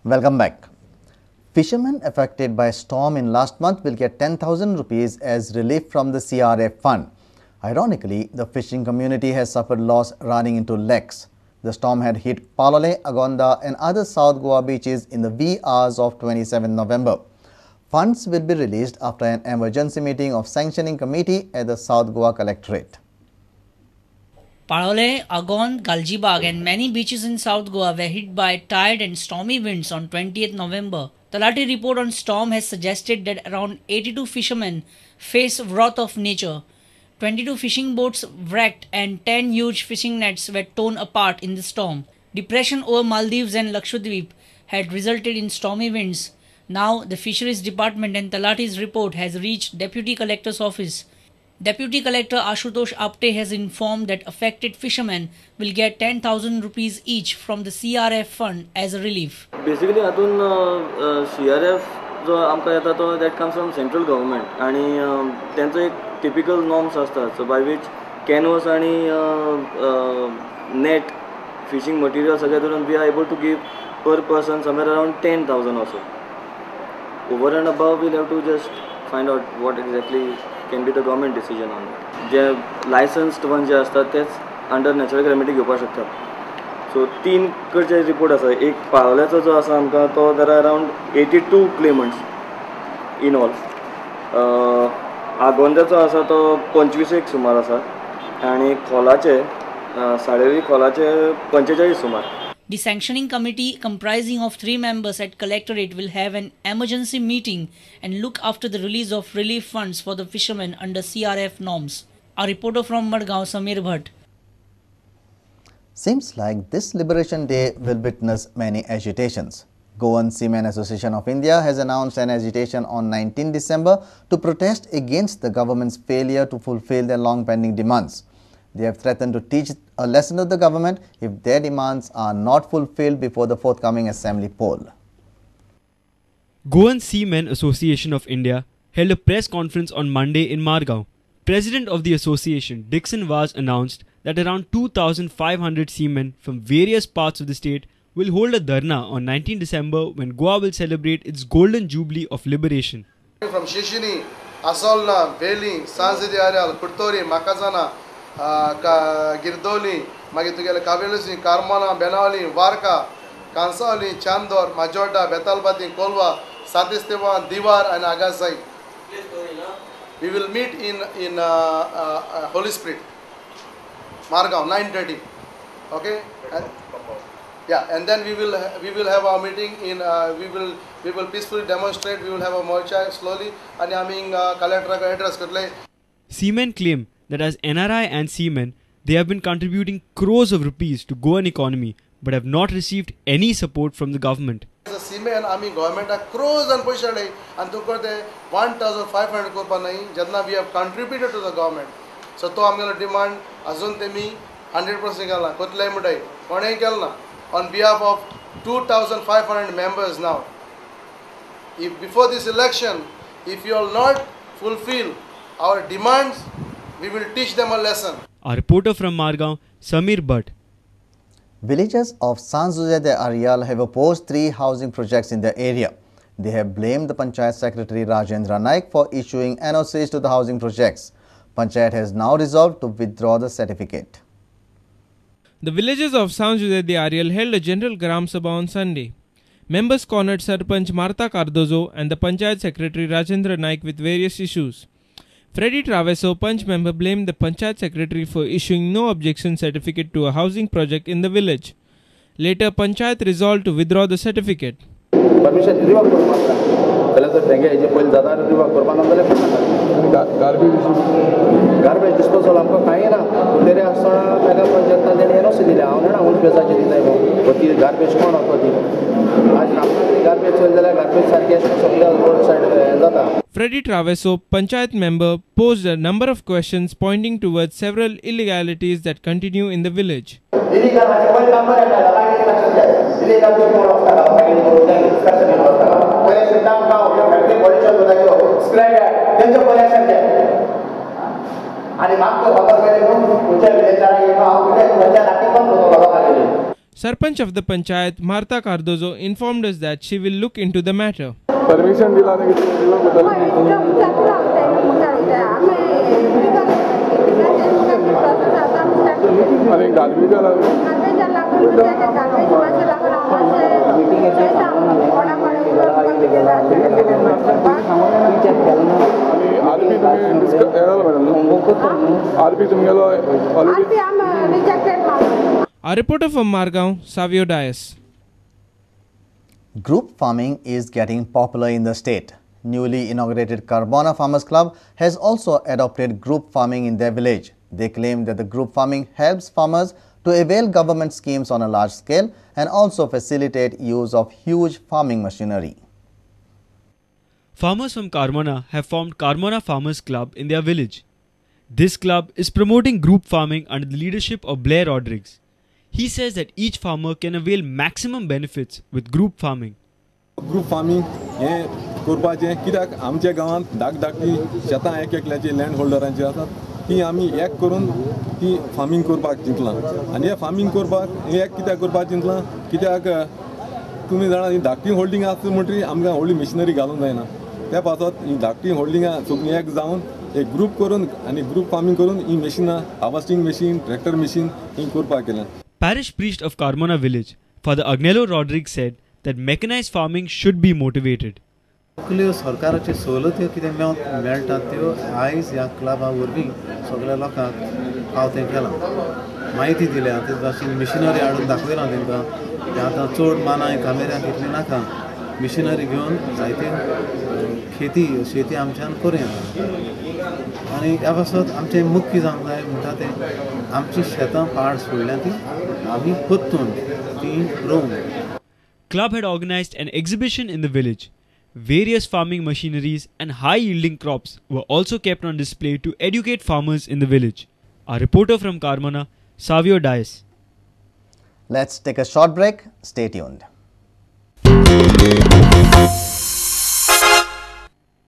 Welcome back. Fishermen affected by storm in last month will get 10,000 rupees as relief from the CRF fund. Ironically, the fishing community has suffered loss running into lakhs. The storm had hit Palolem, Agonda and other South Goa beaches in the wee hours of 27 November. Funds will be released after an emergency meeting of sanctioning committee at the South Goa Collectorate. Palolem, Agonda, Galgibag and many beaches in South Goa were hit by tide and stormy winds on 20th November. Talati report on storm has suggested that around 82 fishermen face wrath of nature. 22 fishing boats wrecked and 10 huge fishing nets were torn apart in the storm. Depression over Maldives and Lakshadweep had resulted in stormy winds. Now the Fisheries Department and Talati's report has reached Deputy Collector's office. Deputy Collector Ashutosh Apte has informed that affected fishermen will get 10,000 rupees each from the CRF fund as a relief. Basically, हातून CRF जो आमकां येता तो that comes from central government आनी तेंचो एक typical norms आसता, so bye which canvas आनी नेट फिशींग मटेरियल सगळें धरून we are able to give per person somewhere around 10,000 also. Over and above we'll have to just find out what exactly can be the government decision on it. J licensed one जे आसता तेच under natural calamity घेवपाक शकतात. So तीन कडचे report आसा, एक पाळोल्याचो जो आसा आमकां तो there are around 82 claimants in all, आगोंद्याचो आसा तो 25 एक सुमार आसा आनी खोलाचे साळेरी खोलाचे 45 सुमार. The sanctioning committee comprising of 3 members at Collectorate will have an emergency meeting and look after the release of relief funds for the fishermen under CRF norms. Our reporter from Madgaon, Samir Bhatt. Seems like this Liberation Day will witness many agitations. Goan Seamen Association of India has announced an agitation on 19 December to protest against the government's failure to fulfill their long pending demands. They have threatened to teach a lesson to the government if their demands are not fulfilled before the forthcoming assembly poll. Goan Seamen Association of India held a press conference on Monday in Margao. President of the association, Dixon Vaz, announced that around 2,500 seamen from various parts of the state will hold a dharna on 19 December when Goa will celebrate its golden jubilee of liberation. From Shishini, Asolna, Veli, Sanzidi Areal, Kurtori, Makazana, Girdoli, मागीर तुगेले कावेलुसी, Carmona, Benaulim, Varca, Cansaulim, Chandor, Majorda, Betalbatim, Colva, Santisteban, Diwar and Agassaim. We will meet in Holy Spirit, Margao, 9:30. Okay? And, yeah, and then we will have our meeting in we will peacefully demonstrate. We will have a morcha slowly and आमी collector address करतले. Seamen claim that as NRI and seamen, they have been contributing crores of rupees to Goan economy but have not received any support from the government. As a seaman, आमी गव्हर्नमेंटाक crores and पयशे हाडले आनी तुका ते 1,500 करपा न्हय जेन्ना we have contributed to the government. So तो आमगेलो डिमांड अजून तेमी 100% केला, कोतलेय म्हणटाय कोणेय केलो ना. On behalf of 2,500 members now, if before this election, if you all not fulfill our demands, we will teach them a lesson. Our reporter from Margao, Samir Bhatt. Villagers of San Jose de Areal have opposed 3 housing projects in the area. They have blamed the Panchayat Secretary Rajendra Naik for issuing NOCs to the housing projects. Panchayat has now resolved to withdraw the certificate. The villagers of San Jose de Areal held a general Gram Sabha on Sunday. Members cornered Sarpanch Marta Cardozo and the Panchayat Secretary Rajendra Naik with various issues. Freddy Traveso, Panch member, blamed the Panchayat Secretary for issuing no objection certificate to a housing project in the village. Later, Panchayat resolved to withdraw the certificate. Permission garbage disposal garbage Freddy Traveso, Panchayat member, posed a number of questions pointing towards several illegalities that continue in the village. Sarpanch of the Panchayat, Marta Cardozo, informed us that she will look into the matter. Permission दिला आणि garbage Our reporter from Margao, Savio Dias. Group farming is getting popular in the state. Newly inaugurated Carbona Farmers Club has also adopted group farming in their village. They claim that the group farming helps farmers to avail government schemes on a large scale and also facilitate use of huge farming machinery. Farmers from Carmona have formed Carmona Farmers Club in their village. This club is promoting group farming under the leadership of Blair Rodrigues. He says that each farmer can avail maximum benefits with group farming. Group farming हे करपाचें कित्याक आमच्या गांवांत धाक धाकटी शेतां एक एकल्याची land होल्डरांची आसात ती आमी एक करून ती फार्मींग करपाक चिंतलां आनी हे फार्मींग करपाक एक कित्याक करपाक चिंतलां कित्याक तुमी जाणा ही धाकटी होल्डिंग आसता म्हणटरी आमकां व्हडली मिशनरी घालूंक जायना त्या पासत ही धाकटी होल्डिंगां सगळीं एक जावन एक ग्रूप करून आनी ग्रूप फार्मींग करून ही मशिनां हार्वस्टिंग मशीन ट्रॅक्टर मशीन ही करपाक केल्यां. Parish priest of Carmona village, Father Agnello Rodrigues, said that mechanized farming should be motivated. सगल्यो सरकाराच्यो सवलत्यो कितें मेळटात त्यो आयज ह्या क्लबा वरवीं सगळ्या लोकांक पावतें केलां, म्हायती दिल्या, तेच भाशेन मिशिनरी हाडून दाखयलां तांकां की आतां चड मानाय कामेऱ्यां तितली नाका, मिशिनरी घेवन जायते खेती शेती आमच्यान करूं येता. आनी ह्या पासत आमचें मुख्य जावंक जाय म्हणटा तें आमची शेतां पाड सोडल्या ती आमी परतून ती रोवंक. Club had organized an exhibition in the village. Various farming machineries and high-yielding crops were also kept on display to educate farmers in the village. Our reporter from Carmona, Savio Dias. Let's take a short break. Stay tuned.